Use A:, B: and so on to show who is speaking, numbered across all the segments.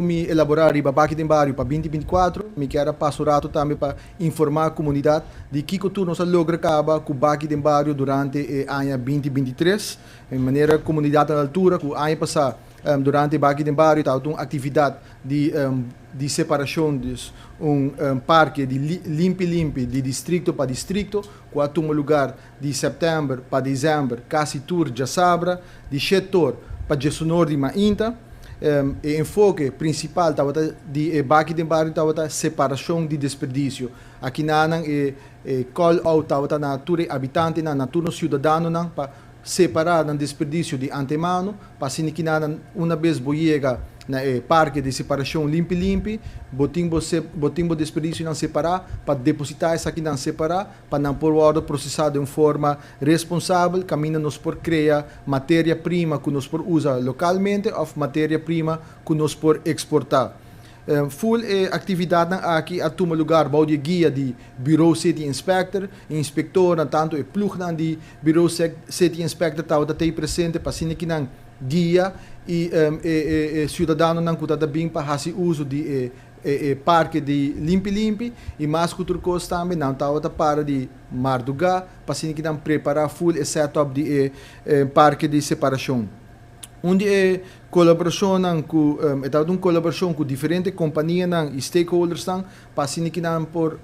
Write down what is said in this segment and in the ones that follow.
A: Mi elaborá riba Baki den Bario pa 2024, mi kier a pasa un ratu tambe pa informá komunidat di kiko tur nos a logra kaba ku Baki den Bario durante e aña 2023. Di manera komunidat na altura ku aña pasá durante Baki den Bario tabata un aktividat di separashon, dus un parke di limpi limpi di distrikto pa distrikto ku a tuma lugar di sèptèmber pa desèmber kasi tur djasabra di shetor pa djesunor di mainta. E enfoke prinsipal tabata di e Baki den Bario tabata separashon di desperdisio. Akinanan e call out tabata na tur e abitantenan, na tur nos siudadanonan pa separá nan desperdisio di antemano pa asina kinanan una bes bo yega na e parke di separashon limpi limpi bo tin bo bo tin bo desperdisionan separá pa depositá esakinan separá pa nan por wòrdu prosesá den un forma responsabel kaminda nos por krea materia prima ku nos por usa lokalmente òf materia prima ku nos por eksportá. Ful e aktividatnan aki a tuma lugar bou di e guia di Bureau City Inspector. E inspektornan, tantu e plugnan di Bureau City Inspector tabata tei presente pa asina ki nan guia i e siudadanonan ku ta ta bin pa hasi uso di e e parke di limpi limpi i mas ku tur kos tambe nan tabata para di mardugá pa asina ki nan prepará ful e setup di e parke di separashon. Un di e kolaborashonnan ku e tabata un kolaborashon ku diferente kompanianan i stakeholdersnan pa asina ki nan por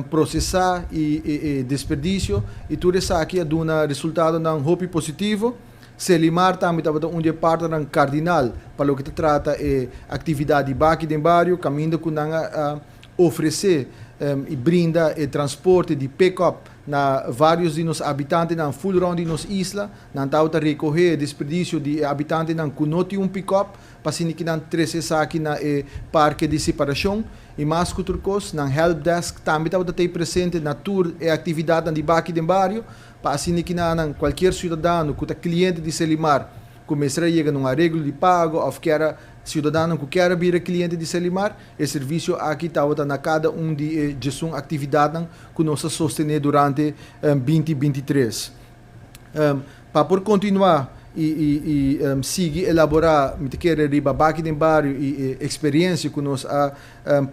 A: prosesá i e desperdisio i tur esaki a duna resultadonan hopi positivo. Selimar tambe tabata un di e partnernan kardinal pa loke ta trata e aktividat di Baki den Bario, kaminda ku nan a ofresé i brinda e transporte di pick-up na vários di nos abitantenan ful rònt di nos isla. Nan tabata rekohé e desperdisio di e abitantenan ku no tin un pick-up pa asina ki nan trese esaki na e parke di separashon. I mas ku tur kos, nan help desk tambe tabata tei presente na tur e aktividatnan di Baki den Bario. Pa asina ki nan kualkier siudadano ku ta kliente di Selimar ku mester a yega na un areglo di pago òf kier a siudadano ku kier a bira kliente di Selimar, e servisio aki tabata na kada un di e djesun aktividatnan ku nos a sostené durante 2023. Pa por kontinuá i sigui elaborá mi ta kere riba Baki den Bario i e eksperiensia ku nos a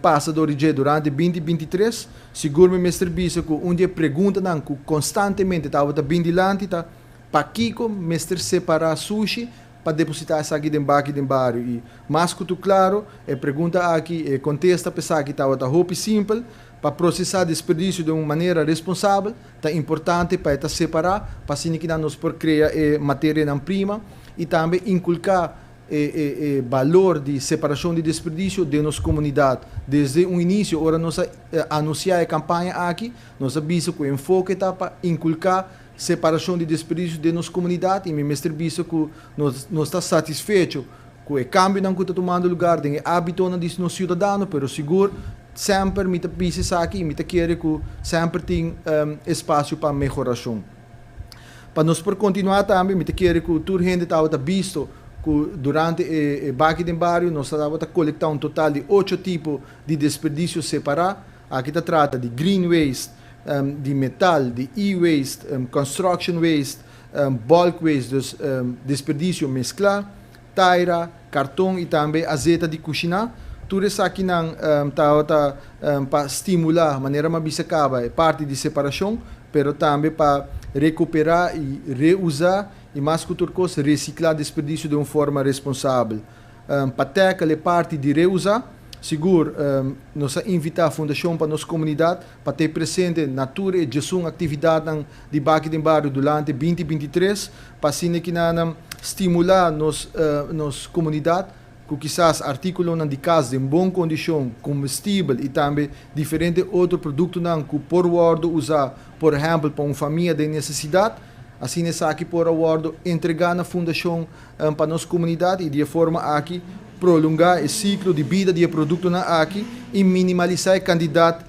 A: pasa dor di dje durante 2023, sigur mi mester bisa ku un di e preguntanan ku konstantemente tabata bin dilanti ta, Pakiko mester separá sushi pa depositá esaki den Baki den Bario? I mas ku tur klaro, e pregunta aki, e kontesta pa esaki tabata hopi simpel, pa prosesá desperdisio den un manera responsabel, ta importante pa e ta separá pa asina kinan nos por krea e materianan prima i tambe inkulká e balor di separashon di desperdisio den nos komunidat. Desde un inisio ora nos a anunsiá e kampaña aki, nos a bisa ku e enfoke ta pa inkulká separashon di desperdisio den nos komunidat i mi mester bisa ku nos nos ta satisfecho ku e kambionan ku ta tumando lugar den e ábitonan di nos siudadano, pero sigur semper mi ta bisa esaki i mi ta kere ku semper tin espasio pa mehorashon. Pa nos por kontinuá tambe mi ta kere ku tur hende tabata bisto ku durante e Baki den Bario nos tabata kolektá un total di ocho tipo di desperdisio separá. Aki ta trata di green waste, di metal, di e-waste, construction waste, bulk waste, dus desperdisio mesklá, taira, karton i tambe azeta di kushiná. Tur esakinan tabata pa stimulá, manera mi a bisa kaba, e parti di separashon, pero tambe pa rekuperá i reusá i mas ku tur kos resiklá desperdisio den un forma responsabel. Pa tackle e parti di reusá, sigur nos a invitá Fundashon pa Nos Komunidat pa ta presente na tur e djesun aktividatnan di Baki den Bario durante 2023 pa asina ki nan stimulá nos nos komunidat ku kisas artíkulonan di kas den bon kondishon, komestibel i tambe diferente otro produktonan ku por wòrdu usá, por ehèmpel pa un famia den nesesidat. Asina esaki por a wòrdu entregá na Fundashon pa Nos Komunidat i di e forma aki prolongá e siklo di bida di e produktonan aki i minimalisá e kantidat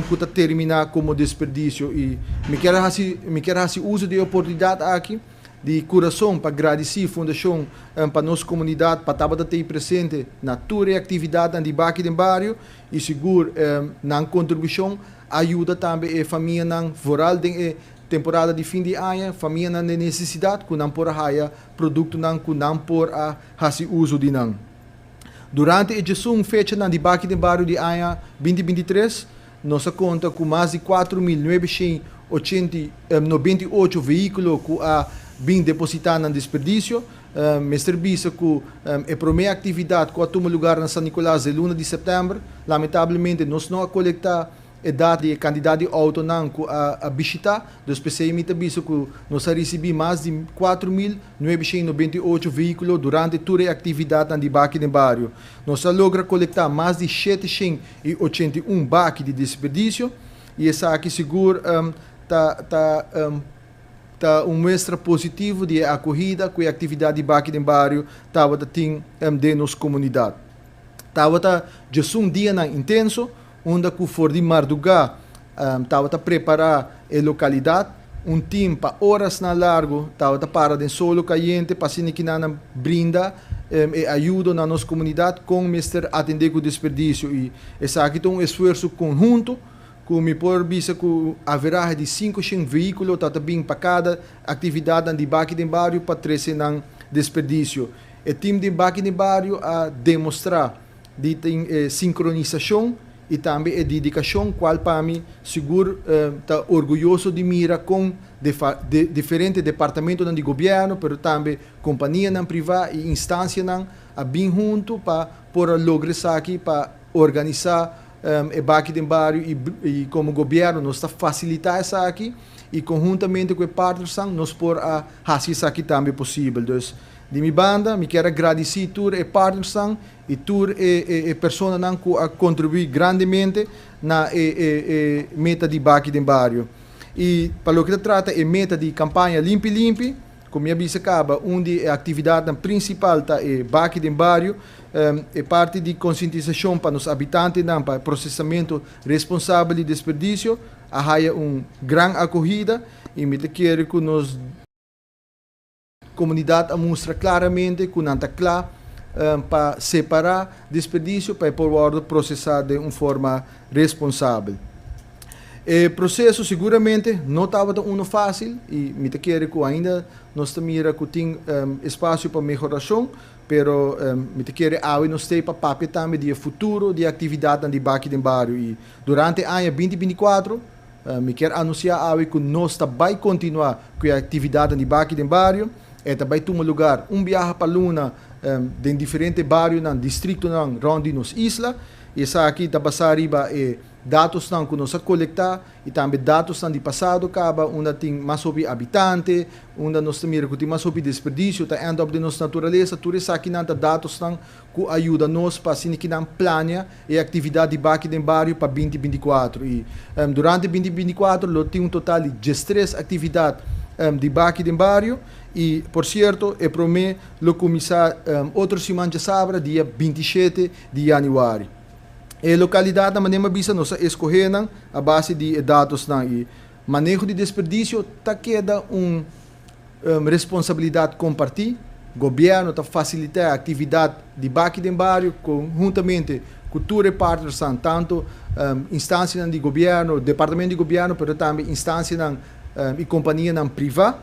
A: ku ta terminá komo desperdisio. I mi kier hasi mi kier hasi uso di e oportunidat aki di kurason pa gradisí Fundashon pa Nos Komunidat pa tabata tei presente na tur e aktividatnan di Baki den Bario i sigur nan kontribushon a yuda tambe e famianan vooral den e temporada di fin di aña, famianan den nesesidat ku nan por a haya produktonan ku nan por a hasi uso di nan. Durante e 11 fecha di Baki den Bario di aña 2023, nos a konta ku mas di 4.998 vehíkulo ku a bin depositá nan desperdisio. Mester bisa ku e promé aktividat ku a tuma lugá na San Nicolas den luna di sèptèmber, lamentablemente nos no a kolektá e dato di kantidat di outonan ku a bishitá. Dus p'esei mi ta bisa ku nos a risibí mas di 4.998 vehíkulo durante tur e aktividatnan di Baki den Bario. Nos a logra kolektá mas di 781 baki di desperdisio i esaki sigur ta un muestra positivo di e akohida ku e aktividat di Baki den Bario tabata tin den nos komunidat. Tabata 11 dianan intenso, unda ku for di mardugá tabata prepará e lokalidat. Un tim pa orasnan largu tabata para den solo kayente pa asina kinan brinda e ayudo na nos komunidat kon mester atendé ku desperdisio. I esaki ta un esfuerso konhunto ku mi por bisa ku averahe di 500 vehíkulo ta bin pa kada aktividatnan di Baki den Bario pa trese nan desperdisio. E tim di Baki den Bario a demostrá di tin sinkronisashon i tambe e dedikashon kual pa mi sigur ta orguyoso di mira kon diferente departamentonan di gobièrnu, pero tambe kompanianan privá i instansianan a bin huntu pa por a logra esaki, pa organisá e Baki den Bario, i komo gobièrnu nos ta fasilitá esaki i konhuntamente ku e partnersnan nos por a hasi esaki tambe posibel. Dus di mi banda mi kier a gradisí tur e partnersnan i tur e personanan ku a kontribuí grandemente na e meta di Baki den Bario. I pa loke ta trata e meta di kampaña Limpi Limpi, ku mi a bisa kaba, un di e aktividatnan prinsipal ta e Baki den Bario, e parti di konsientisashon pa nos abitantenan pa prosesamentu responsabel di desperdisio a haya un gran akohida i mi ta kere ku nos komunidat a mustra klaramente ku nan ta kla pa separá desperdisio pa e por wòrdu prosesá den un forma responsabel. E proseso siguramente no tabata uno fásil i mi ta kere ku ainda nos ta mira ku tin espasio pa mehorashon, pero mi ta kere awe nos stei pa papia tambe di e futuro di e aktividatnan di Baki den Bario i durante aña 2024 mi kier anunsiá awe ku nos ta bai kontinuá ku e aktividatnan di Baki den Bario. E ta bai tuma lugar un biaha pa luna den diferente barionan, distriktonan rònt di nos isla. I esaki ta basá riba e datosnan ku nos a kolektá i tambe datosnan di pasado kaba unda tin mas hopi habitante, unda nos ta mira ku tin mas hopi desperdisio ta end up den nos naturalesa. Tur esakinan ta datosnan ku a yuda nos pa asina kinan plania e aktividat di Baki den Bario pa 2024. I durante 2024 lo tin un total di 13 aktividat di Baki den Bario i por sierto e promé lo kuminsá otro siman djasabra, dia 27 di yanüari. E lokalidatnan manera mi a bisa nos a eskohé nan a base di e datosnan i maneho di desperdisio ta keda un responsabilidat kompartí. Gobièrnu ta fasilitá e aktividat di Baki den Bario konhuntamente ku tur e partnersnan, tantu instansianan di gobièrnu, departamento di gobièrnu, pero tambe instansianan i kompanianan privá.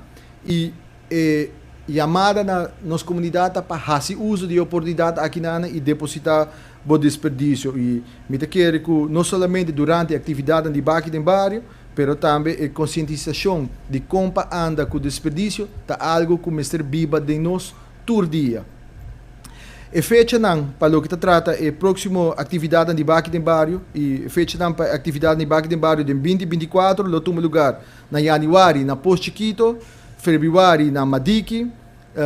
A: I e yamada na nos komunidat ta pa hasi uso di e oportunidat akinan i depositá bo desperdisio. I mi ta kere ku no solamente durante e aktividatnan di Baki den Bario, pero tambe e konsientisashon di kon pa anda ku desperdisio ta algu ku mester biba den nos tur dia. E fechanan pa loke ta trata e próksimo aktividatnan di Baki den Bario i e fechanan pa e aktividatnan di Baki den Bario den 2024 lo tuma lugar na yanüari na Pos Chikito, febrüari na Madiki,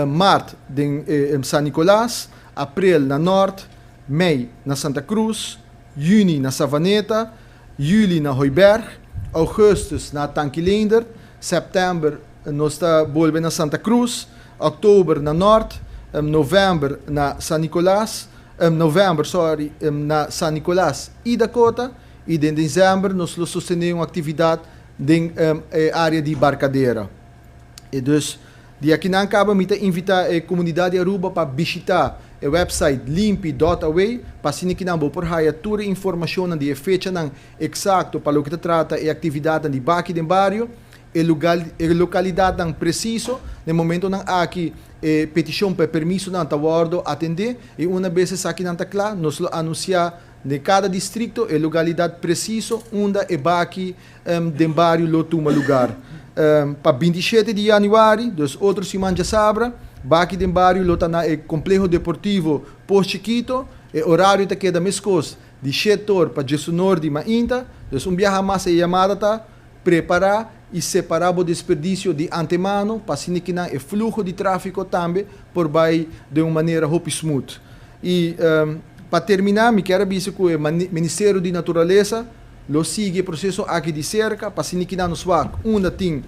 A: mart den San Nicolas, aprel na Nort, mei na Santa Cruz, yüni na Savaneta, yüli na Hooiberg, ougùstùs na Tankileender, sèptèmber nos ta bolbe na Santa Cruz, òktober na Nort, novèmber na San Nicolas, novèmber sorry, na San Nicolas i Dakota, i den desèmber nos lo sostené un aktividat den e área di Barcadera. E dus di akinan kaba mi ta invitá e komunidat di Aruba pa bishitá e website limpi.aw pa asina kinan bo por haya tur e informashonnan di e fechanan eksakto pa loke ta trata e aktividatnan di Baki den Bario. E lugar, e localidadnan preciso. Na momentonan aki e peticion pa permisonan ta wordo atendi y una bes esakinan ta cla, nos lo anuncia den cada districto e localidad preciso unda e Baki den Bario lo tuma lugar. Pa 27 di januari, dus otro siman diasabra, Baki den Bario lo ta na e Compleho Deportivo Pos Chiquito. E horario ta keda mescos, di 7 or pa 11 or di mainta. Dus un biaha mas e yamada ta: prepara y separa bo desperdicio di antemano pa asina e fluho di trafico tambe por bay di un manera hopi smooth. Y pa termina, mi kier bisa cu e Ministerio di Naturalesa lo sigui e proceso aki di cerca pa asina nos wak unda tin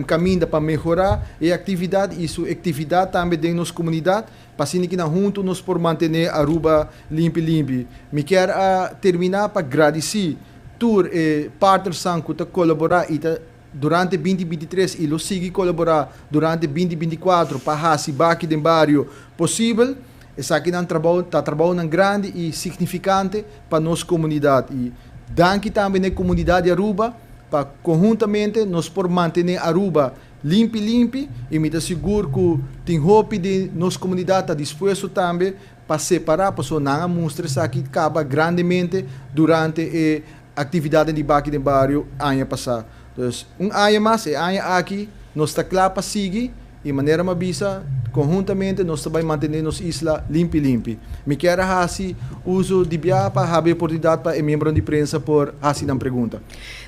A: caminda pa mehora e actividad y su actividad tambe den nos comunidad, pa asina hunto nos por mantene Aruba limpi limpi. Mi kier a termina pa gradici tur e partners cu ta colabora y ta durante 2023 y lo sigui colabora durante 2024 pa haci Baki den Bario posibel. Esaki ta trabou, ta trabou grandi y significante pa nos comunidad. Y danki tambe na comunidad di Aruba pa conhuntamente nos por mantene Aruba limpi limpi, y mi ta sigur cu tin hopi di nos comunidad ta dispuesto tambe pa separa, pa nan a mustra esaki caba grandemente durante e actividad di Baki den Bario aña pasa. Dus un aña mas, e aña aki, nos ta cla pa sigui y, manera m'a bisa, conhuntamente nos ta bay mantene nos isla limpi limpi. Mi kier hasi uso di bia pa habri oportunidad pa e miembro di prensa por hasi un pregunta.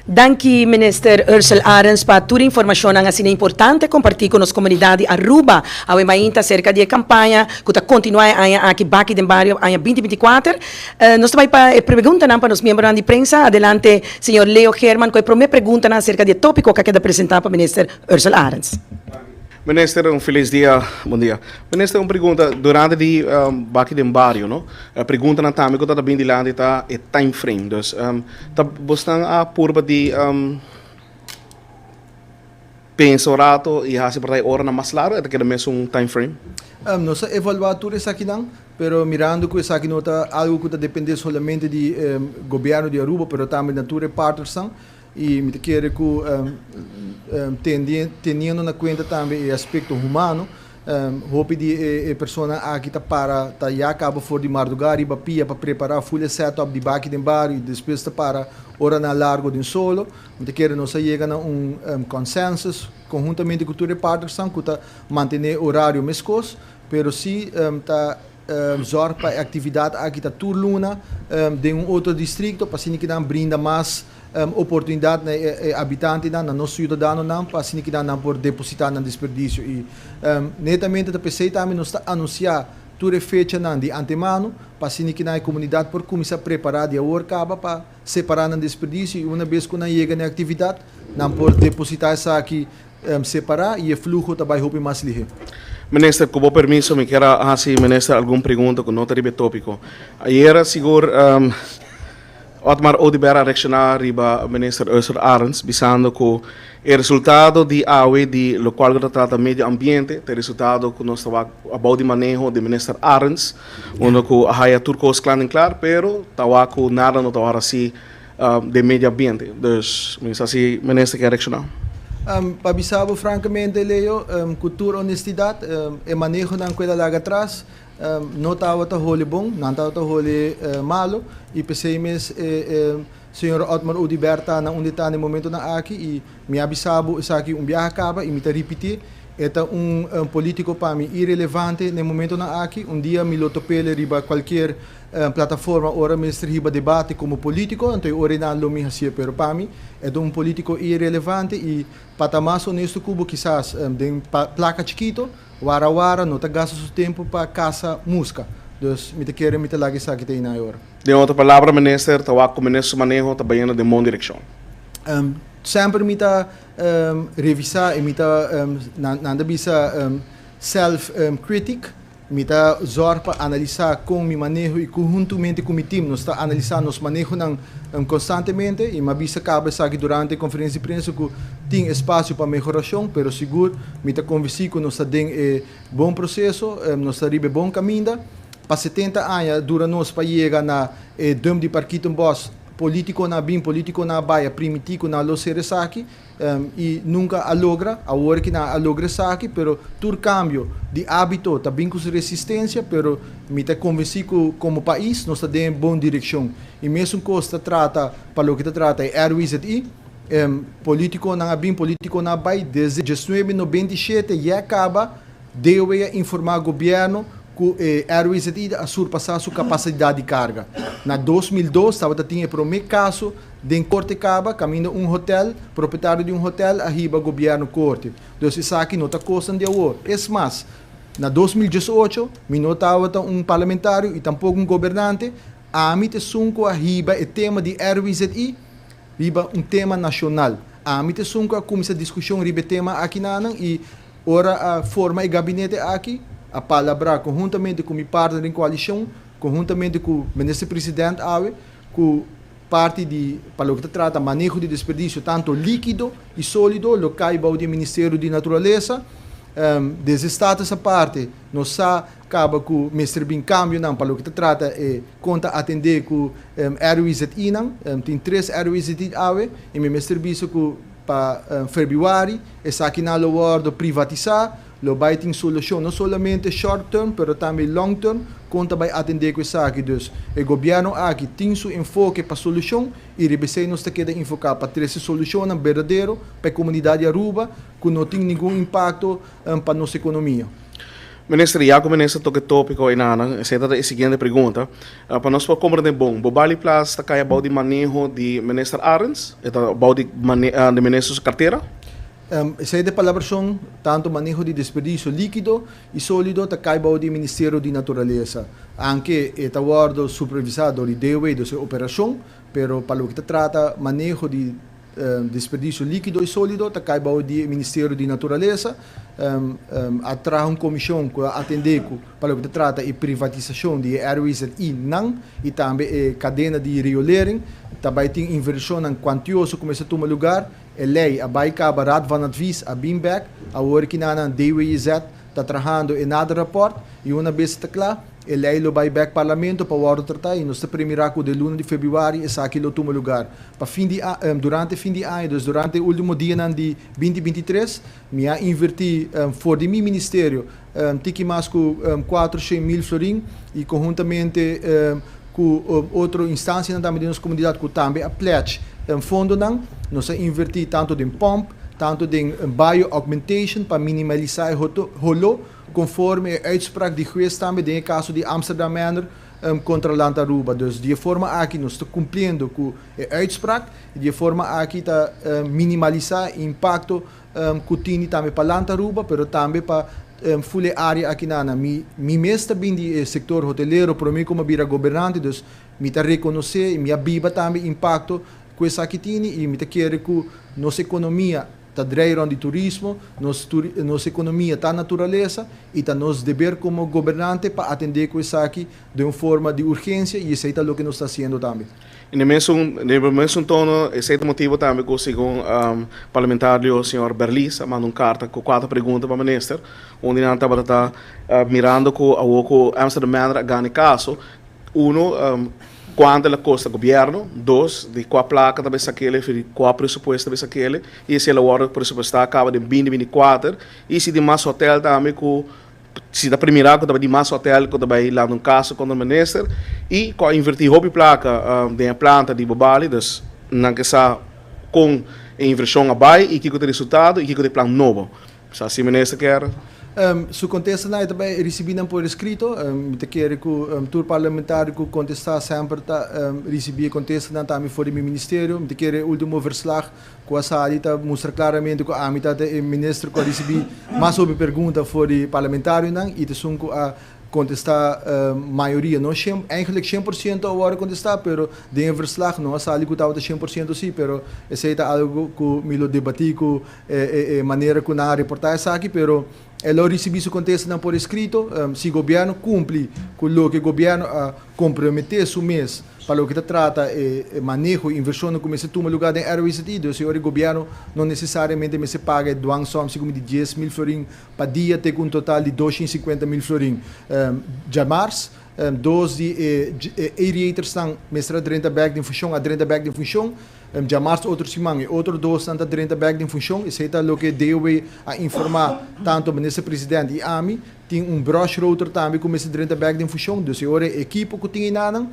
B: Danki, Minister Ursell Arends, pa tur informacion asina importante comparti cu nos comunidad Aruba. Awe mainta acerca di campaña cu ta continua aki Baki den Bario aña 2024. Nos ta bay pa pregunta pa nos miembronan di prensa. Adelante, señor Leo Herman, cu e prome pregunta acerca di e topico cu a keda presenta pa Minister Ursell Arends.
C: Minister, un feliz dia. Bon dia. Minister, un pregunta. Durante di Baki den Bario, no? E pregunta nan tambe cu ta bin dilanti ta e time frame. Dus, ta boso a purba di pensa un rato y hasi pa ora na mas largo, ta keda mes un time frame?
A: Nos a evalua tur esakinan, pero mirando cu esaki no ta algo cu ta depende solamente di gobierno di Aruba, pero tambe di tur partners y mi ta kere cu teniendo na cuenta tambe e aspecto humano, hopi di e persona aki ta para ta ya caba for di marduga riba pia pa prepara full setup di Baki den Bario y despues ta para oranan largo den solo. Mi ta kere nos a yega na un consensus conhuntamente cu tur partners cu ta mantene horario mescos, pero si ta zorg pa actividad aki ta tur luna den un otro distrito pa asina nan brinda mas oportunidad na habitantenan, na nos ciudadanonan, pa asina nan por deposita nan desperdicio. Y netamente ta p'esey tambe nos ta anuncia tur e fechanan di antemano pa asina e comunidad por cuminsa prepara di awor caba pa separa nan desperdicio y una bes cu nan yega na actividad, nan por deposita esaki separa y e fluho ta bay hopi mas lihe.
C: Minister, cu bo permiso, mi kier hasi minister algun pregunta cu no ta riba topico. Ayera, sigur, Otmar Oduber a reacciona riba Minister Ursell Arends, bisando cu e resultado di awe di locual ta trata medio ambiente, e resultado cu nos tabata di maneho di Minister Arends, unda cu haya tur cos cla en clar, pero tawa cu nada no tawa asina di medio ambiente. Dus, si minister kier reacciona.
A: Pa bisa bo francamente, Leo, cu tur honestidad, e manehonan cu el a laga atras no tabata hole bon, no tabata hole malo, y p'esey mes señor Otmar Oduber ta na unda ta na momentonan aki. Y mi a bisa bo esaki un biaha caba y mi ta ripiti: e ta un politico pa mi irelevante na momentonan aki. Un dia mi lo top'e riba cualkier plataforma ora mester hiba debate como politico, anto ora nan lo mi haci'e, pero pa mi e un politico irelevante. Y pa ta mas honesto cu bo, kisas den placa chikito, wara wara no ta gasta su tempo pa caza musca. Dus mi ta kere mi ta laga esaki te na ora.
C: Den otro palabra, minister, ta wak minister su maneho ta bayendo den bon direccion.
A: Semper mi ta revisa y mi ta nan ta bisa self critic. Mi ta zorg pa analisa con mi maneho y conhuntamente cu mi team nos ta analisa nos manehonan constantemente. Y m'a bisa caba esaki durante conferencia di prensa cu tin espacio pa mehoracion, pero sigur mi ta convenci cu nos ta den e bon proceso, nos ta riba bon caminda. Pa 70 aña dura nos pa yega na e dump di Parkietenbos. Politiconan a bin, politiconan a bay, a primiti cu nan lo ser esaki y nunca a logra. Awor ki nan a logra esaki, pero tur cambio di habito ta bin cu su resistencia, pero mi ta convenci cu como pais nos ta den e bon direccion. Y mesun cos ta trata pa loke ta trata e RWZI. Politiconan a bin, politiconan a bay, desde 1997 ya caba DOW a informa gobierno cu e RWZI a surpasa su capacidad di carga. Na 2002 tabata tin e prome caso den corte caba caminda un hotel, propietario di un hotel a hiba gobierno corte. Dus esaki no ta cosnan di awor. Es mas, na 2018 mi no tabata un parlamentario y tampoco un gobernante, ami t'esun cu a hiba e tema di RWZI riba un tema nacional. Ami t'esun cu a cuminsa discusion riba e tema aki nanan y ora a forma e gabinete aki, a palabra conhuntamente cu mi partner den coalicion, conhuntamente cu minister president awe, cu parti di pa loke ta trata maneho di desperdicio tanto likido y solido lo cay bou di e Ministerio di Naturalesa. Desde status aparte nos sa caba cu mester bin cambionan pa loke ta trata e con ta atende cu RWZI-nan. Tin tres RWZI awe y mi mester bisa cu pa februari esakinan lo wordo privatisa, lo bay tin solucion no solamente short term pero tambe long term con ta bay atende cu esaki. Dus e gobierno aki tin su enfoke pa solucion y riba esey nos ta keda enfoca pa trece solucionnan berdadero pa e comunidad di Aruba cu no tin ningun impacto pa nos economia.
C: Minister, ya cu minister toca e topico enanan, esey ta e siguiente pregunta. Pa nos por comprende bon, Bobali Plaza ta cay abao di maneho di Minister Arends? E ta abao di di minister su cartera?
A: Esey ta e palabracion, tanto maneho di desperdicio likido y solido ta cay bao di Ministerio di Naturalesa. Anke e ta wordo supervisa door di DOW, dus e operacion, pero pa loke ta trata maneho di Desperdicio likido y solido ta cay bao di e Ministerio di Naturalesa. A traha un comision cu a atende cu pa loke ta trata e privatisacion di e RWZI nan y tambe e cadena di riolering. Ta bay tin inversionnan cuantioso cu mester tuma lugar. E ley a bay caba Raad van Advies a bin bek. Awor kinanan DWZ ta trahando e nader rapport y una bes ta cla, E lei lo bai bek Parlamento pa wòrdu tratá i nos ta premirá ku den luna di febrüari esaki lo tuma lugar. Pa fin di durante fin di aña, dus durante e último dianan di 2023, mi a invertí for di mi ministerio tiki mas ku 400,000 florin i konhuntamente ku otro instansianan tambe den nos komunidat ku tambe a pledge fondonan, nos a invertí tantu den pòmp, tantu den bio-augmentation pa minimalisá e holó. Conforme e uitspraak di huez tambe den e caso di Amsterdam Manor contra Land Aruba. Dus di e forma aki nos ta cumpliendo cu e uitspraak y di e forma aki ta minimalisa e impacto cu tini tambe pa Land Aruba pero tambe pa ful e area aki na. Mi mi mes ta bin di e sector hotelero prome cu mi a bira gobernante dus mi ta reconoce y mi a biba tambe impacto cu esaki tini y mi ta kere cu nos economia ta drei rond di turismo, nos nos economia ta naturalesa y ta nos deber como gobernante pa atende cu esaki den un forma di urgencia y esey ta loke nos ta haciendo tambe.
C: Y den mesun den e mesun tono esey ta motibo tambe cu segun parlamentario señor Berlis a manda un carta cu cuatro pregunta pa minister unda nan tabata ta mirando cu awor cu Amsterdam Manor a gana e caso. Uno, kuantu el a kosta gobièrnu. Dos, di kua plaka ta bai sak'el, di kua presupuesto ta bai sak'el. I si el a wòrdu presupuestá kaba den 2024. I si tin mas hotèl tambe ku si ta primira ku ta bai tin mas hotèl ku ta bai lanta un kaso kontra minister. I ku a invertí hopi plaka den e planta di Bobali. Dus nan ke sa kon e invershon a bai i kiko ta e resultado i kiko ta e plan nobo. Sa si minister kier.
A: Su contestanan e ta bay ricibi nan por escrito. Mi ta kere cu tur parlamentario cu contesta semper ta ricibi e contestanan tambe for di mi ministerio. Mi ta kere e ultimo verslag cu a sali ta mustra claramente cu ami ta e minister cu a ricibi mas hopi pregunta for di parlamentarionan y ta esun cu a Contesta mayoria, no shen, eigenlijk 100% a worde contesta, pero den e verslag no a sali cu tabata 100% si, pero esey ta algo cu mi lo debati cu e manera cu nan a reporta esaki, pero e lo ricibi su contestanan por escrito. Si gobierno cumpli cu loke gobierno a compromete su mes pa loke ta trata e maneho y inversionnan cu mester tuma lugar den RWZI, dus e ora e gobierno no necesariamente mester paga e dwangsom segun mi di 10,000 florin pa dia te ku un total di 250,000 florin. Djamars, Dos di e aerators nan mester a drenta bek den funcion, a drenta bek den funcion. Diamars otro siman e otro dos nan ta drenta bek den funcion. Esey ta loke DOW a informa tanto minister president y ami. Tin un brush rotor tambe cu mester drenta bek den funcion. Dus e ora e ekipo cu tin eynan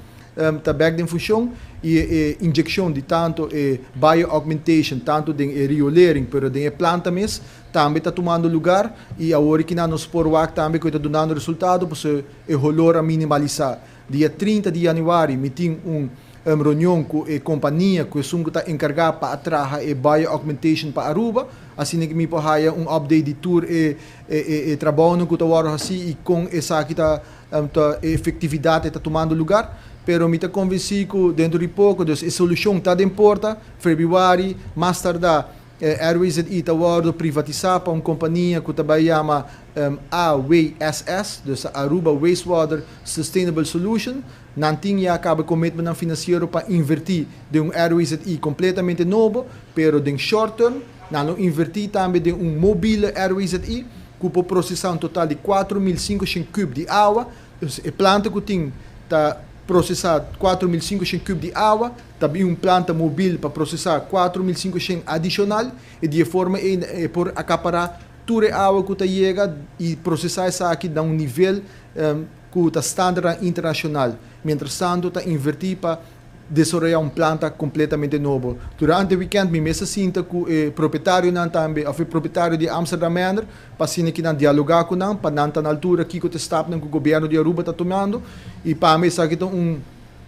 A: ta bek den funcion y e inyeccion di tanto e bioaugmentation, tanto den e riolering, pero den e planta mes, tambe ta tumando lugar y awor aki nan nos por wak tambe cu e ta dunando resultado, pasobra e holor a minimalisa. Dia 30 di januari mi tin un reunion cu e compania cu esun cu ta encarga pa traha e bioaugmentation pa Aruba, asina cu mi por haya un update di tur e trabounan cu ta wordo haci y con esaki ta efectividad ta tumando lugar. Pero mi ta convenci cu dentro di poco, dus e solucion ta den porta. Februari, mas tarda, RWZI ta wordo privatisa pa un compania cu tambe yama AWSS, dus Aruba Wastewater Sustainable Solution. Nan tin ya caba commitment financiero pa inverti den un RWZI completamente nobo, pero den short term, nan lo inverti tambe den un mobile RWZI, cu por procesa un total di 4.500 cube di awa. Dus e planta cu tin ta procesa 4.500 cube di awa, tambe un planta mobil pa procesa 4.500 adicional, y di forma e por acapara tur e awa cu ta yega y procesa esaki na un nivel cu ta standard internacional. Mientras tanto, ta inverti pa desaroya un planta completamente nobo. Durante e weekend, mi mes a sinta cu e propietario nan tambe, of e propietario di Amsterdam Manor, pa asina cu nan dialoga cu nan, pa nan ta na altura kico ta e stap cu gobierno di Aruba ta tumando, y pa mi esaki ta un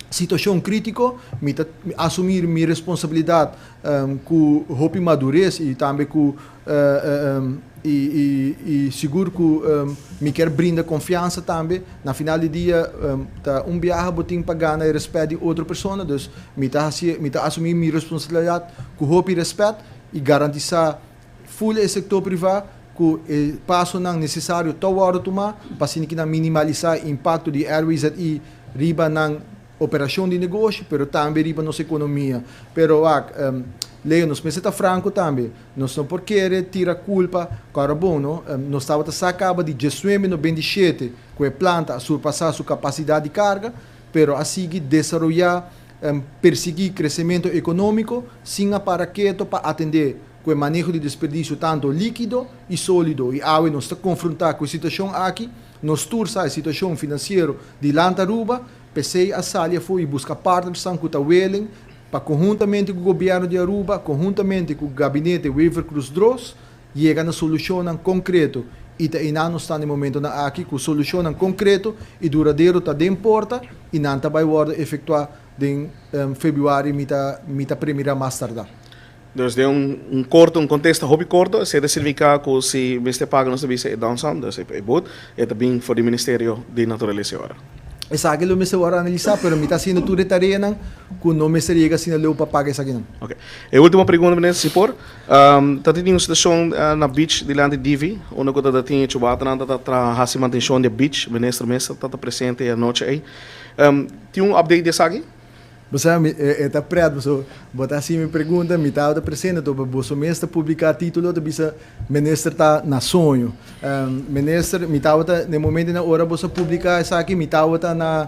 A: situacion critico, mi ta asumi mi responsabilidad cu hopi madurez y tambe cu y sigur cu mi kier brinda confiansa tambe. Na final di dia, ta un biaha bo tin pa gana e respet di otro persona, dus mi ta asumi mi responsabilidad cu hopi respet y garantisa full e sector priva cu e pasonan necesario ta wordo tuma pa asina minimalisa e impacto di RWZI riba nan operacion di negoshi, pero tambe riba nos economia. Pero wak, Leo, nos mester ta franco tambe. Nos no por kere tira culpa, claro bon, no? Nos tabata sa caba di 1997 cu e planta a surpasa su capacidad di carga, pero a sigui desaroya, persigui crecemento economico, sin a para keto pa atende cu e maneho di desperdicio tanto likido y solido. Y awe nos ta confronta cu e situacion aki, nos tur sa e situacion financiero di Land Aruba, p'esey a sali y busca partners cu ta willing pa conhuntamente cu gobierno di Aruba, conhuntamente cu gabinete Wever Croes Dros, yega na solucion concreto. Y ta nos ta na e momento nan aki cu solucion concreto y duradero ta den porta y nan ta bay wordo efectua den februari, mi ta premira mas tarda.
C: Dus den un corto, un contesta hopi corto, esey ta significa cu si mester paga nos servicio e downsum, dus e boet, e ta bin for di Ministerio di Naturalesa ora.
A: Esaki lo mester wordo analisa, pero mi ta haciendo tur e tarea nan, cu no mester yega asina leu pa paga esaki nan.
C: Ok. E ultimo pregunta, minister, si por. Ta tin un situacion na beach dilanti Divi, unda cu ta tin chubata nan ta traha hasi mantencion di beach, minister mes ta presente e anochi ey. Tin un update di esaki?
A: Bo sabi, ta pret, bo ta haci mi pregunta, mi tabata presente, to bo mes ta publica titulo, ta bisa minister ta na soño. Minister, mi tabata, na momento na ora bo publica esaki, mi tabata na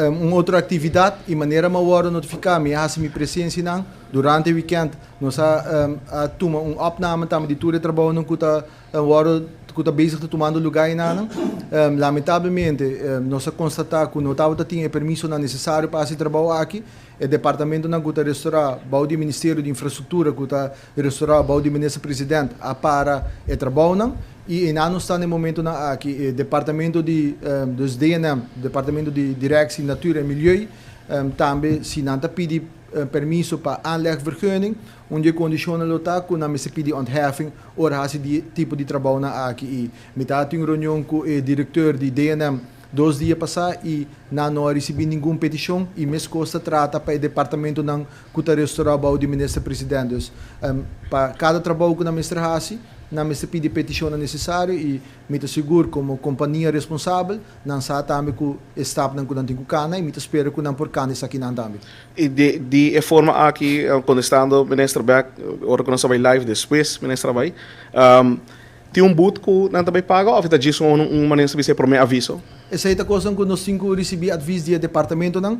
A: un otro actividad y manera mi a wordo notifica, mi a haci mi presencia nan durante e weekend, nos a tuma un opname tambe di tur e trabou cu ta wordo cu ta bezig ta tumando lugar nan. Lamentablemente, nos a constata cu no tabata tin e permiso nan necesario pa haci trabou aki. E departamento nan cu ta restaura bou di Ministerio di Infrastructura, cu ta restaura bou di minister president, a para e trabou nan. Y nos ta na e momento nan aki, e departamento di dus DNM, Departamento di Directie Natuur en Milieu, tambe si nan ta pidi permiso pa aanlegvergunning, un di e condicion lo ta cu nan mester pidi ontheffing ora haci di tipo di trabou nan aki. Y mi tabatin un reunion cu e director di DNM 2 dia pasa y nan no a ricibi ningun peticion y mescos ta trata pa e departamento nan cu ta restaura bou di minister president. Dus pa cada trabou cu nan mester haci, nan mester pidi peticion necesario y mi ta sigur como compania responsabel, nan sa tambe cu e stap nan cu nan tin cu cana y mi ta spera cu nan por cana esaki nan tambe.
C: Y di e forma aki, contestando minister bek, ora cu nos a bay live despues, minister bay, Tin un boet ku nan ta bai paga òf e ta djis un un manera sa bisa e promé aviso?
A: Esei ta kosnan ku nos tin ku risibí advis di e departamentonan.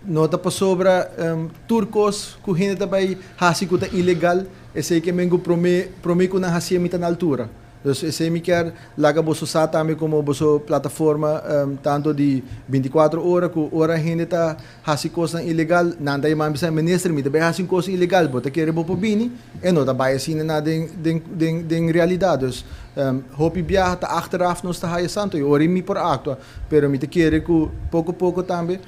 A: No ta pasobra tur kos ku hende ta bai hasi ku ta ilegal, esei ke men ku promé promé ku nan hasié mi ta na altura. Dus esei mi kier laga boso sa tambe komo boso plataforma tanto di 24 ora ku ora hende ta hasi kosnan ilegal nan ta yama mi bisa minister mi ta bai hasi un kos ilegal bo ta kere bo por bini? E no ta bai asina na den den den den realidat dus hopi biaha ta achteraf nos ta haya santo i ora mi por aktua pero mi ta kere ku poko poko tambe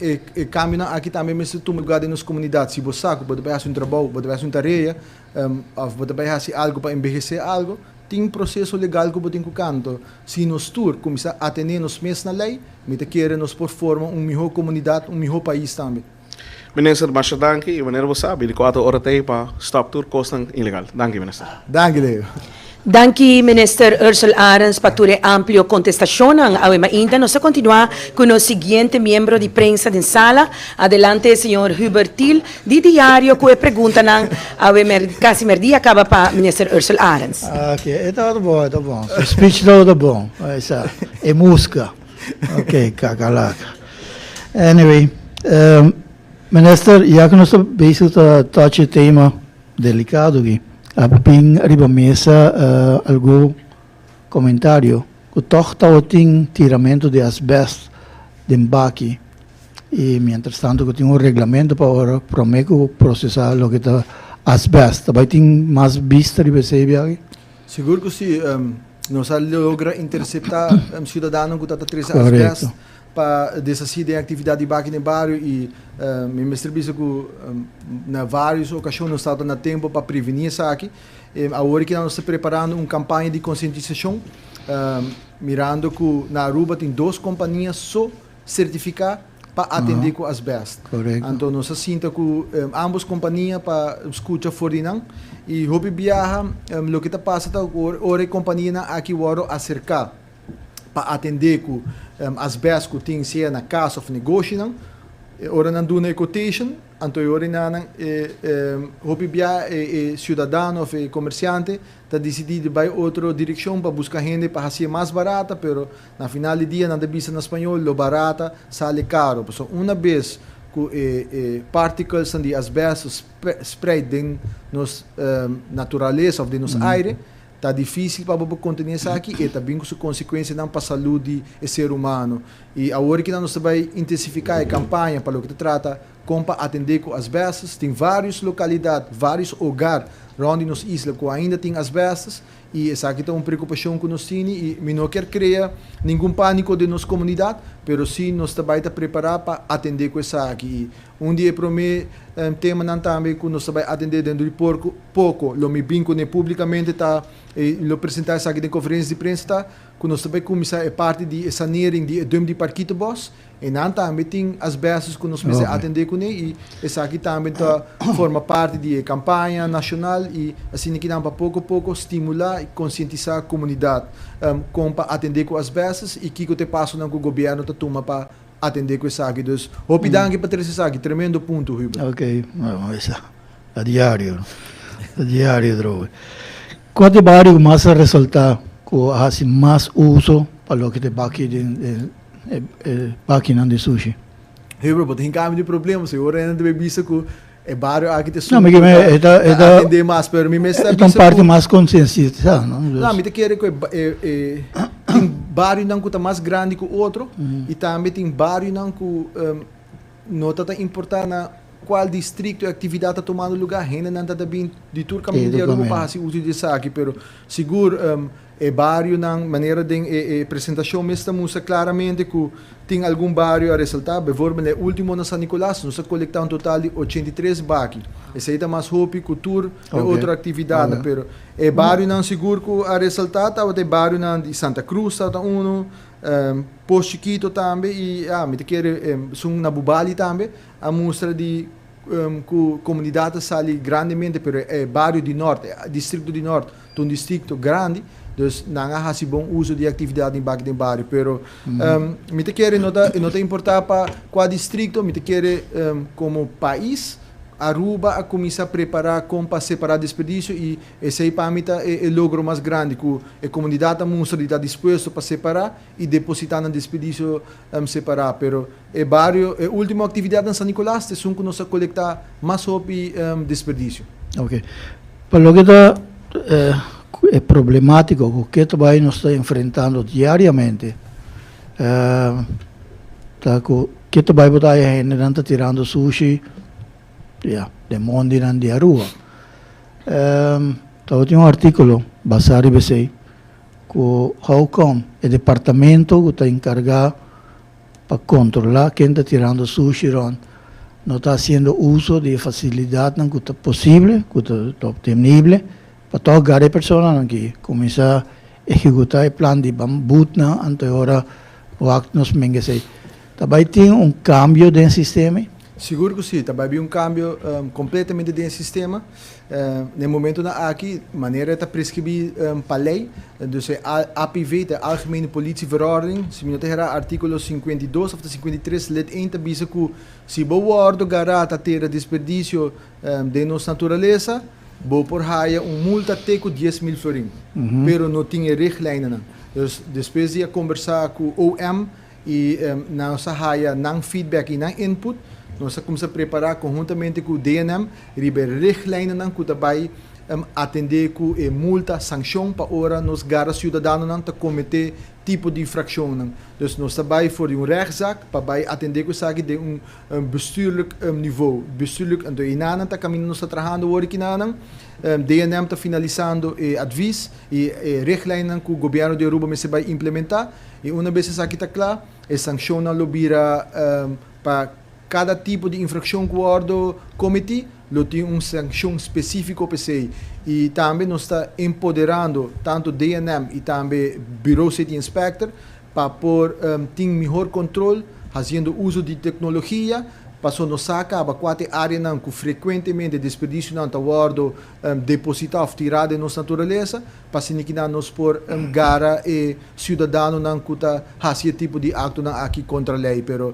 A: e e kambionan aki tambe mester tuma lugar den nos komunidat si bo sa ku bo ta bai hasi un trabou bo ta bai hasi un tarea Of bo ta bai hasi algu pa enbehesé algu, tin proseso legal ku bo tin ku kanto. Si nos tur kuminsá atené nos mes na lei, mi ta kere nos por forma un mihó komunidat, un mihó pais tambe.
C: Minister, masha danki i manera bo sa, 24 ora t'ei pa stòp tur kosnan ilegal. Danki, Minister.
A: Danki, Leo.
B: Danki Minister Ursell Arends pa tur e amplio contestacionnan. Awe mainta nos ta continua cu nos siguiente miembro di prensa den sala. Adelante señor Hubert Thiel di Diario cu e preguntanan awe mer casi merdia caba pa Minister Ursell Arends.
D: Ok, e tabata bon, e ta bon. Su speech tabata bon. Esa, e musca. Ok, kakalaka. Anyway, Minister, ya cu nos ta bezig ta touch e tema Delicado aki. A bin riba mesa algun comentario cu toch tabatin tiramento di asbest den baki y mientras tanto cu tin un reglamento pa ora prome cu procesa loke ta asbest. Ta bay tin mas bista riba esey biaha?
A: Sigur cu si. Nos a logra intercepta ciudadano cu ta ta trece asbest pa deshaci den actividad di baki den bario y mi mester bisa cu na varios ocasion nos tabata na tempo pa preveni esaki. Awor ki nos ta preparando un campaña di concientisacion mirando cu na Aruba tin dos compania so certifica pa atende cu asbest. Anto nos a sinta cu ambos compania pa scucha for di nan y hopi biaha loke ta pasa ta ora e companianan aki wordo acerca pa atendé ku asbest ku tin sea na kas òf negoshinan. E ora nan duna e quotation, anto e ora nan e hopi bia e siudadano òf e komersiante ta disidí di bai otro direkshon pa buska hende pa hasié mas barata, pero na final di dia nan ta bisa na spañol lo barata sale karo. Pasobra una bes ku e e particlesnan di asbest spreid den nos naturalesa òf den nos aire, Ta difísil pa bo por kontené esaki i e ta bin ku su konsekuensianan pa salú di e ser humano. I awor kinan nos ta bai intensifiká e kampaña pa loke ta trata kon pa atendé ku asbestos. Tin vários lokalidat, vários hogar rònt di nos isla ku ainda tin asbestos i esaki ta un preokupashon ku nos tini i mi no kier krea ningun pániko den nos komunidat, pero sí nos ta bai ta prepará pa atendé ku esaki. I un di e promé temanan tambe ku nos ta bai atendé dentro di porko poko lo mi bin kuné públikamente ta i lo presentá esaki den konferensia di prensa ta ku nos ta bai kuminsá e parti di e sanering di e dump di Parkietenbos. Einan tambe tin asbestos ku nos mester atendé kuné i esaki tambe ta forma parti di e kampaña nashonal i asina kinan pa poko poko stimulá i konsientisá komunidat kon pa atendé ku asbestos i kiko ta e pasonan ku gobièrnu ta tuma pa atendé ku esaki. Dus hopi danki pa trese esaki, tremendo punto Hubert.
D: Ok, bueno esa a diario, a diario drobe. Kua ta e bario ku mas a resaltá ku a hasi mas uso pa loke ta e baki den e bakinan di sushi?
A: Hubert, bo ta hinka ami den problema, si ora hende ta bay bisa ku e bario aki ta esun ku ta atendé mas, pero mi mes ta
D: bisa ku. E ta un parti mas konsientisá, no?
A: No, mi ta kere ku e tin barionan ku ta mas grandi ku otro i tambe tin barionan ku no ta ta importá na kual distrikto e aktividat ta tumando lugá, hendenan ta ta bin di tur kaminda di Aruba pa hasi uso di esaki, pero sigur E barionan, manera den e e presentacion mes ta mustra claramente cu tin algun bario a resalta, bijvoorbeeld e ultimo na San Nicolas nos a colecta un total di 83 baki. Esey ta mas hopi cu tur e otro actividadnan, pero e barionan sigur cu a resalta tabata e barionan di Santa Cruz tabata uno, Pos Chiquito tambe y ya mi ta kere esun na Bubali tambe a mustra di cu comunidad ta sali grandemente, pero e bario di Noord, e districto di Noord ta un districto grandi, dus nan a haci bon uso di e actividad di baki den bario. Pero mi ta kere no ta, no ta importa pa cua districto, mi ta kere como pais. Aruba a cuminsa prepara con pa separa desperdicio y esey pa mi ta e logro mas grandi cu e comunidad a mustra di ta dispuesto pa separa y deposita nan desperdicio separa. Pero e bario, e ultimo actividad na San Nicolas ta esun cu nos a colecta mas hopi desperdicio.
D: Ok. Pa loke ta e problematico cu keto bay nos ta enfrentando diariamente ta cu keto bay bo ta haya hendenan ta tirando sushi ya den mondinan di Aruba. Tabatin un articulo basa riba esey cu how come e departamento cu ta encarga pa controla ken ta tirando sushi rond no ta haciendo uso di e facilidadnan cu ta posible, cu ta obtenible pa toch gara e personanan aki cuminsa ehecuta e plan di ban boetnan anto e ora wak nos menga esey. Ta bay tin un cambio den sistema?
A: Sigur cu si, ta bay bin un cambio completamente den e sistema. Na e momentonan aki, manera e ta prescribi pa ley, dus e APV, ta e Algemene Politieverordening, si mi no ta hera articulo 52 of ta 53 lid 1 ta bisa cu si bo wordo gara ta tera desperdicio den nos naturalesa, bo por haya un multa te cu 10,000 florin, pero no tin e richtlijnennan. Dus despues di a combersa cu OM, I nos a haya nan feedback i nan input. Nos a kumsa prepará konhuntamente ku DNM riba e richtlijnennan ku ta bai atendé ku e multa, sankshon pa ora nos gara siudadanonan ta kometé tipo di infrakshonnan. Dus nos ta bai for di un rèchtzaak pa bai atendé ku esaki den un bestuurlijk nivo. Bestuurlijk, anto einanan ta kaminda nos ta trahando awor kinanan. DNM ta finalisando e advis i e richtlijnennan ku gobièrnu di Aruba mester bai implementá. I una bes esaki ta kla, e sankshonnan lo bira pa kada tipo di infrakshon ku wòrdu kometí, lo tin un sankshon spesífiko pa esei. I tambe nos ta empoderando tantu DNM i tambe Bureau City Inspector pa por tin mihor kontrol hasiendo uso di teknologia, paso nos sa kaba kua ta e áreanan ku frekuentemente desperdisionan ta wòrdu depositá òf tirá den nos naturalesa. Pa asina kinan nos por gara e ciudadanonan cu ta haci e tipo di actonan aki contra ley. Pero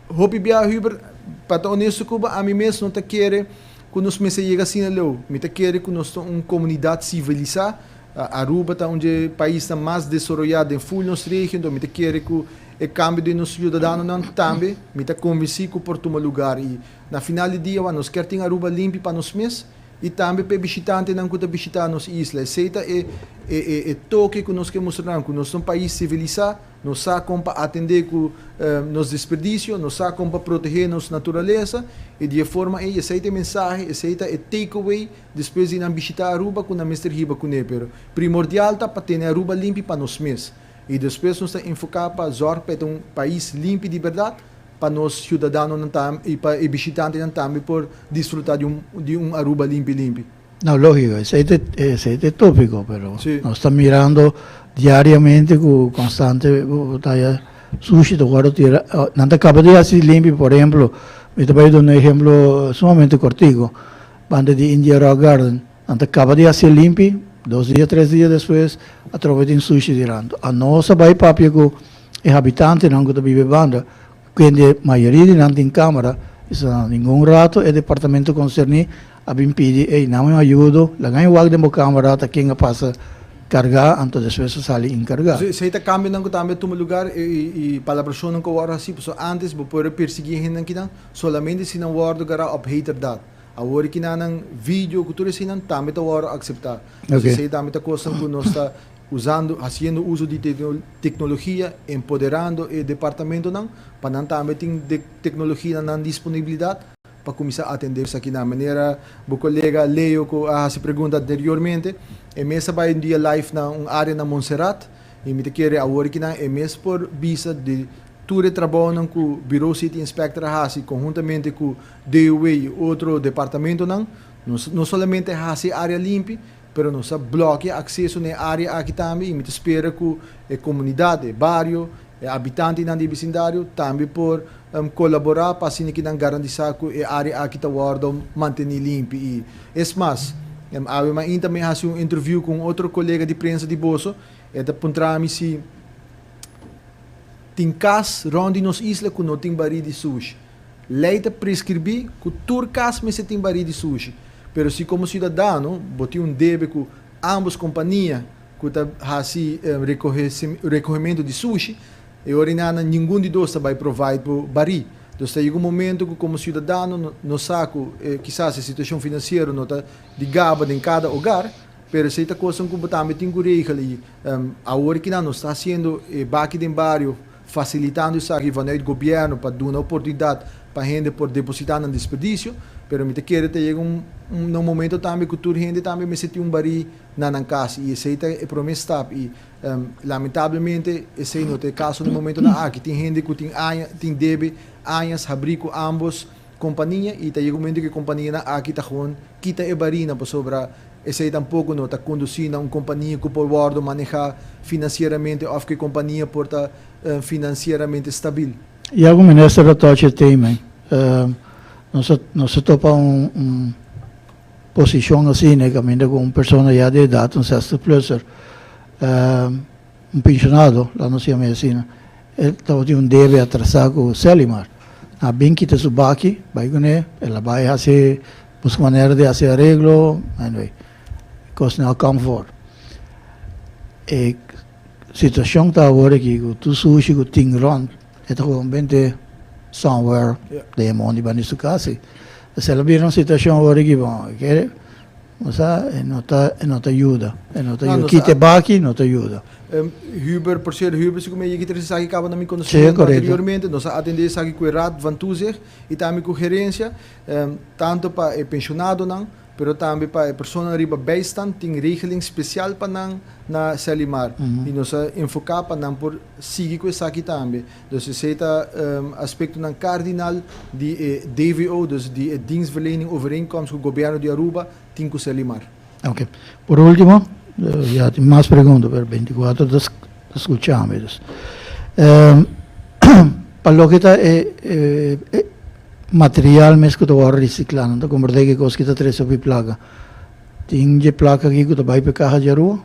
A: hopi bia Hubert, pa ta honesto cu bo, ami mes no ta kere cu nos mester yega asina leu. Mi ta kere cu nos ta un comunidad civilisa. Aruba ta un dje paisnan mas desaroya den full nos region, enton mi ta kere cu e cambio den nos ciudadanonan tambe mi ta convenci cu por tuma lugar. Y na final di dia, nos kier tin Aruba limpi pa nos mes. i tambe pa e bishitantenan ku ta bishitá nos isla. Esei ta e e e toke ku nos ke mustra nan, ku nos ta un pais sivilisá, nos sa kon pa atendé ku nos desperdisio, nos sa kon pa protehé nos naturalesa, i di e forma ei esei ta e mensahe, esei ta e take away despues di nan bishitá Aruba ku nan mester hiba kuné. Pero primordial ta pa tene Aruba limpi pa nos mes, i despues nos ta enfoká pa zòrg pa e ta un pais limpi di bèrdat, pa nos ciudadanonan tam y pa e bishitantenan tambe por disfruta di un di un Aruba limpi limpi.
D: No, logico, esey ta esey ta e topico, pero nos ta mirando diariamente cu constante bo ta haya sushi ta wordo tira, nan ta caba di haci limpi, por ehemplo, mi ta bay duna un ehemplo sumamente cortico, banda di India Rock Garden, nan ta caba di haci limpi, dos dia, tres dia despues atrobe tin sushi tirando. Anos a bay papia cu E habitantenan ku ta biba e banda, kende mayoria di nan tin kamera, bisa nan ningun rato e departamento konserní a bin pidi, ey, nan un ayudo, laga e wak den bo kamera ta ken a pasa kargá, anto despues a sali inkargá.
A: Esei ta kambionan ku tambe a tuma lugar i palabrashonnan ku a wòrdu hasí, pasobra ántes bo por a persiguí e hendenan kinan solamente si nan wòrdu gará òp heterdaad. Awor kinanan video ku tur eseinan tambe ta wòrdu akseptá. Esei tambe ta kosnan ku nos ta Usando, haciendo uso di tecnologia, empoderando e departamentonan pa nan tambe tin tecnologia na nan disponibilidad pa cuminsa atende esakinan. Manera bo colega Leo cu a haci pregunta anteriormente, e mes a bay un dia live na un area na Montserrat y mi ta kere awor kinan e mes por bisa di tur e trabaonan cu Bureau City Inspector a haci conhuntamente cu DOW y otro departamentonan, no solamente haci e area limpi, Pero nos a blòkia akseso na e área aki tambe i mi ta spera ku e komunidat, e bario, e abitantenan di e bisindario tambe por kolaborá pa asina ki nan garantisá ku e área aki ta wòrdu mantení limpi. I es mas, awe mainta mi a hasi un interviu ku un otro kolega di prensa di boso, e ta puntra mi si tin kas rònt di nos isla ku no tin barí di sushi. Lei ta preskribí ku tur kas mester tin barí di sushi, pero si komo siudadano bo tin un debe ku ámbos kompania ku ta hasi rekohementu di sushi, e ora inana ningun di dos ta bai provide bo barí. Dus ta yega un momento ku komo siudadano nos sa ku kisas e situashon finansiero no ta di gaba den kada hogar, pero esei ta kosnan ku bo tambe tin ku regel i awor kinan nos ta hasiendo e baki den bario fasilitando esaki vanuit gobierno pa duna oportunidad pa hende por deposita nan desperdicio, pero mi ta kere ta yega un na un momento tambe cu tur hende tambe mester tin un bari na nan cas y esey ta e prome stap y lamentablemente esey no ta e caso na e momentonan aki. Tin hende cu tin aña tin debe añas habri cu ambos compania y ta yega un momento cu e companianan aki ta gewoon kita e barinan pasobra esey tampoco no ta conduci na un compania cu por wordo maneha financieramente of cu e compania por ta financieramente stabil.
D: Ya cu minister ta touch e tema nos a nos a topa un un posicion asina caminda cu un persona ya di edad un zestig plusser un pensionado laat nos yama e asina e tabatin un debe atrasa cu Selimar a bin kita su baki bay cune el a bay haci busca manera di haci areglo anyway cosnan a come for e situacion ta awor aki cu tur sushi cu tin rond e ta gewoon bente somewhere den e mondi banda di su casa esei lo bira un situacion awor aki bon kere bo sa e no ta e no ta yuda e no ta yuda kita e baki no ta yuda.
A: Huber por cierto Huber si cu mi a yega trece esaki caba na mi conocimiento anteriormente nos a atende esaki cu e Raad van Toezicht y tambe cu gerencia Tanto pa e pensionadonan, pero tambe pa e personanan riba bijstand tin regeling special pa nan na Selimar. Y nos a enfoca pa nan por sigui cu esaki tambe. Dus esey ta aspectonan cardinal di e DVO, dus di e Dienstverlening Overeenkomst cu Gobierno di Aruba tin cu Selimar.
D: Ok. Por ultimo, ya tin mas pregunta, pero 24 ta scuchami. Dus, pa loke ta e material mes ku ta wòrdu resiklá, nan ta komprendé ki kos ki ta trese hopi plaka. Tin dje plaka aki ku ta bai pa e kaha di Aruba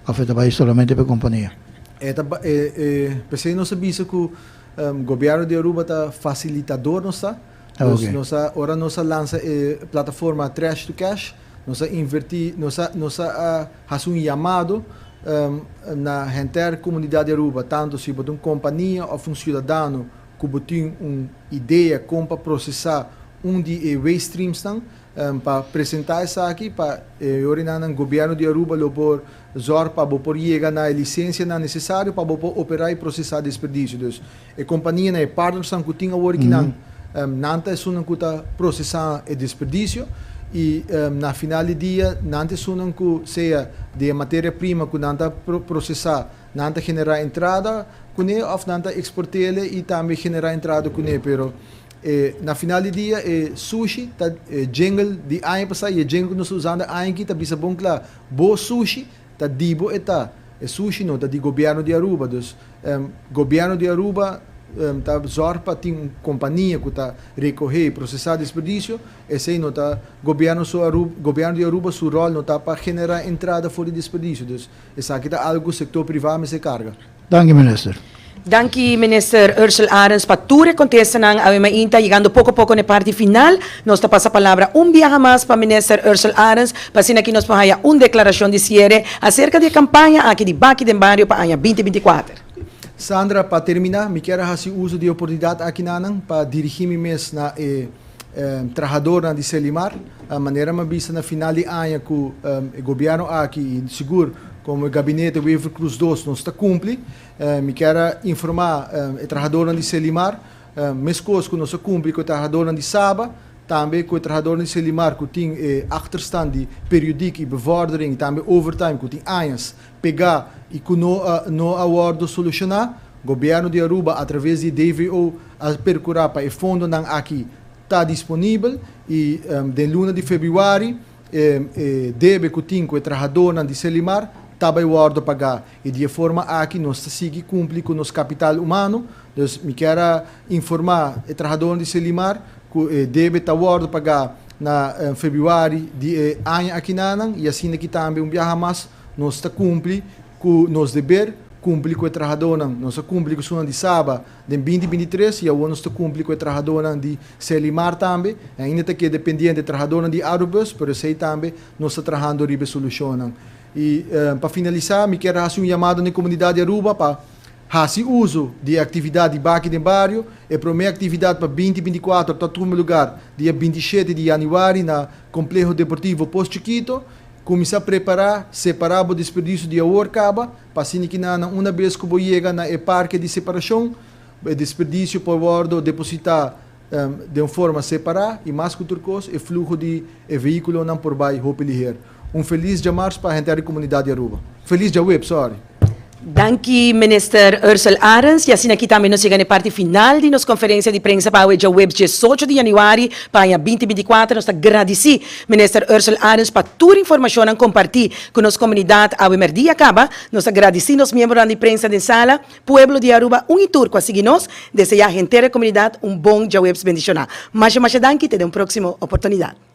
D: òf e ta bai solamente pa e kompania?
A: E ta e e p'esei nos a bisa ku gobièrnu di Aruba ta fasilitador nos ta. Dus nos a ora nos a lansa e plataforma Trash to Cash nos a invertí nos a nos a hasi un yamado na henter komunidat di Aruba tantu si bo ta un kompania òf un siudadano ku bo tin un idea kon pa prosesá un di e waste streamsnan pa presentá esaki pa e orinannan gobièrnu di Aruba lo por zòrg pa bo por yega na e lisensianan nesesario pa bo por operá i prosesá desperdisio. Dus e kompanianan, e partnersnan ku tin awor kinan, nan ta esunnan ku ta prosesá e desperdisio i na final di dia nan ta esunnan ku sea di e materia prima ku nan ta prosesá Nan ta generá entrada kuné òf nan ta eksport'é i tambe generá entrada kuné. Pero e na final di dia e sushi ta e jingle di aña pasá i e jingle ku nos ta usando aña aki ta bisa bon kla, bo sushi ta di bo e ta. E sushi no ta di gobièrnu di Aruba. Dus gobièrnu di Aruba ta zòrg pa tin un kompania ku ta rekohé i prosesá desperdisio. Esei no ta gobièrnu su Aruba, gobièrnu di Aruba su ròl no ta pa generá entrada for di desperdisio. Dus Esaki ta algo ku sektor privá mester karga.
D: Danki minister.
B: Danki Minister Ursell Arends pa tur e contestanan awe mainta. Yegando poco poco na e parti final, nos ta pasa palabra un biaha mas pa Minister Ursell Arends pa asina aki nos por haya un declaracion di ciere acerca di e campaña aki di Baki den Bario pa aña 2024.
A: Sandra, pa termina, mi kier a haci uso di e oportunidad aki nanan pa dirigi mi mes na e trahadornan di Selimar. Manera mi a bisa na final di aña ku e gobièrnu aki i sigur komo e gabinete Wever-Croes dos nos ta kumpli. Mi kier a informá e trahadornan di Selimar meskos ku nos a kumpli ku e trahadornan di Saba, tambe ku e trahadornan di Selimar ku tin e achterstand di periodiek i bevordering i tambe overtime ku tin añas pegá i ku no no a wòrdu solushoná. Gobièrnu di Aruba a traves di DVO a perkurá pa e fondonan aki ta disponibel i den luna di febrüari e debe ku tin ku e trahadónan di Selimar ta bai wòrdu pagá i di e forma aki nos ta sigui kumpli ku nos kapital humano. Dus mi kier a informá e trahadónan di Selimar ku e debe ta wòrdu pagá na febrüari di e aña akinanan i asina ki tambe un biaha mas nos ta kumpli ku nos deber. kumpli ku e trahadónan. Nos a kumpli ku esunnan di Saba den 2023 i awor nos ta kumpli ku e trahadónan di Serlimar tambe. Ainda ta keda pendiente trahadónan di Arubus, pero esei tambe nos ta trahando riba e solushonnan. I pa finalisá mi kier hasi un yamado na e komunidat di Aruba pa hasi uso di e aktividat di Baki den Bario. E promé aktividat pa 2024 ta tuma lugar dia 27 di yanüari na Kompleho Deportivo Pos Chikito. Kuminsá prepará, separá bo desperdisio di awor kaba, pa asina ki nan una bes ku bo yega na e parke di separashon, e desperdisio por wòrdu depositá den un forma separá i mas ku tur kos e fluho di e vehíkulonan por bai hopi liher. Un felis djamars pa henter di komunidat di Aruba. Felis djaweps, sorry.
B: Danki Minister Ursell Arends y asina aki tambe nos yega na e parti final di nos conferencia di prensa pa awe djaweps 18 di januari pa aña 2024. Nos ta gradici Minister Ursell Arends pa tur informacionnan comparti cu nos comunidad awe merdia caba. Nos ta gradici nos miembronan di prensa den sala, pueblo di Aruba un y tur cu a sigui nos. Desea henter e comunidad un bon djaweps bendiciona. Masha masha danki te den un proximo oportunidad.